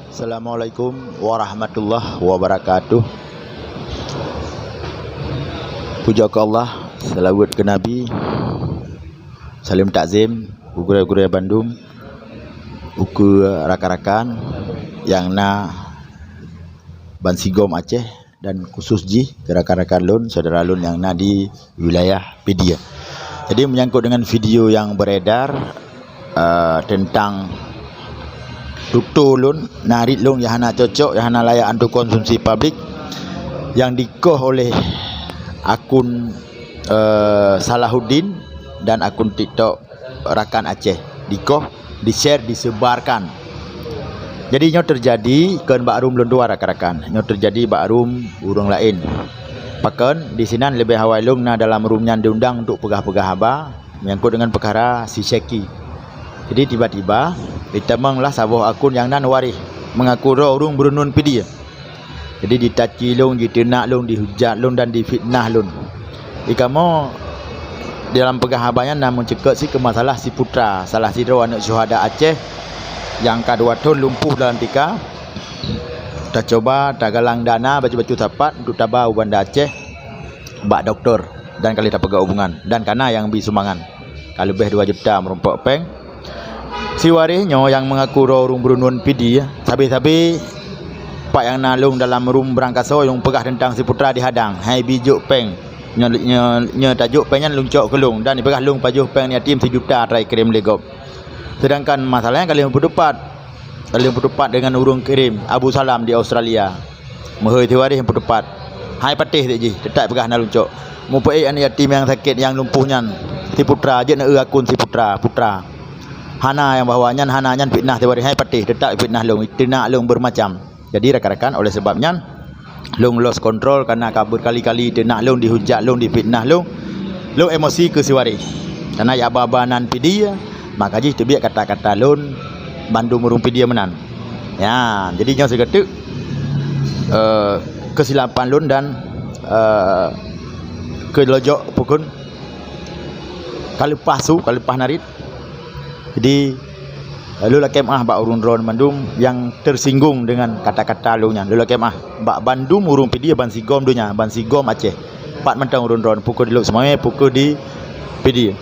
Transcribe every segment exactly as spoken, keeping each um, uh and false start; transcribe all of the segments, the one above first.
Assalamualaikum warahmatullahi wabarakatuh. Puja keu Allah, seulaweuet keu Nabi, saleuem takzim keu gurée-gurée bandum, ukeue rakan-rakan nyang na bansigom Aceh dan khusus jih keu rakan-rakan lôn, syedara lôn nyang na di wilayah Pidie. Jadi, menyangkut dengan video yang beredar, eh, tentang tutoe lôn, narit lôn nyang hana cocok, nyang hana layak untuk konsumsi publik, yang dikoh oleh akun, eh, Salahuddin dan akun TikTok Rakan Aceh. Dikoh, di-share, disebarkan. Jadi, nyoe teujadi kon bak rum lôn dua, rakan-rakan. Nyoe teujadi bak rum ureuëng laén. Pakon, di sinan leubeh awai lôn na dalam rum nyan diundang untuk peugah-peugah haba menyangkut dengan peukara si Syeki. Jadi, tiba-tiba, jitamong lah saboh akun nyang nan Waréh, meungaku droe ureuëng Brunun Pidie. Jadi, dicaci lôn, jiteunak lôn, dihujat lôn, dan difitnah lôn. Di kamoe, dalam peugah haba nyan na meucukot si keu masalah si Putra, salah sidroe aneuëk syuhada Aceh nyang ka dua thon lumpuh dalam tika. Tacuba tagalang dana bacut-bacut sapat untuk taba u Banda Aceh bak doktor dan ka lheueh tapeugah hubungan dan kana nyang bi sumbangan ka leubeh dua juta meurumpok péng. Si Waréh nyoe nyang meungaku droe ureuëng Brunun Pidie, sabe-sabe pat nyang na lôn dalam rum brangkasoe nyang peugah teuntang si Putra dihadang, hai bi jok péng. Nyoe, nyoe, nyoe tajok péng nyan lôn cok keu lôn dan ipeugah lôn pajoh péng yatim sijuta atra ikirém lé gob. Sedangkan masalah nyan ka lheueh peuteupat. Ka lheueh peuteupat deungon ureuëng kirém, Abu Salam di Australia. Meuhôi si Waréh nyang peuteupat. Hai patéh teuk jih, teutap peugah na lôn cok. Mupeuék aneuëk yatim nyang sakét, nyang lumpuh nyan, si Putra, jeuet na eu akun si Putra, Putra. Hana nyang bahwa nyan, hana nyan fitnah si Waréh, hai patéh, teutap fitnah lôn, teunak lôn beureumacam. Jadi, rakan-rakan, oleh sebab nyan, lôn lost control karena ka beukali-kali teunak lôn, dihujat lôn, difitnah lôn. Lôn emosi keu si Waréh. Karena ya aba-aba nan Pidie, maka jih teubiet kata-kata lôn bandum ureuëng Pidie meunan. Ya, jadi nyoe sigoe teuk, eh, keusilapan lôn dan, eh, keulojok pukon ka leupah su, ka leupah narit. Jadi, lôn lakée meuáh bak ureuëng droe mandum nyang teusinggung deungon kata-kata lôn nyan. Lôn lakée meuáh bak bandum ureuëng Pidie bansigom donya, bansigom Aceh. Pat mantong ureuëng droe, pukon di Lhokseumawe, pukon di Pidie.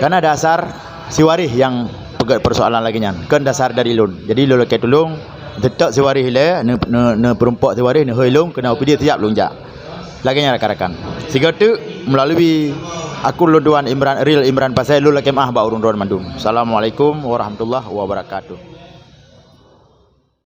Karena dasar si Waréh nyang peugét persoalan lagée nyan, kon dasar dari lôn. Jadi, lôn lakée tulông, teutap si Waréh ilée, ne-, ne-, neupeurumpok si Waréh, neuhôi lôn, keunoe u Pidie siap lôn jak. Lagée nyan rakan-rakan. Sigoe teuk meulalu akun lôn tuan Imran, Real Imran Pasai, lôn lakée meuáh bak ureuëng droe mandum. Assalamualaikum warahmatullahi wabarakatuh.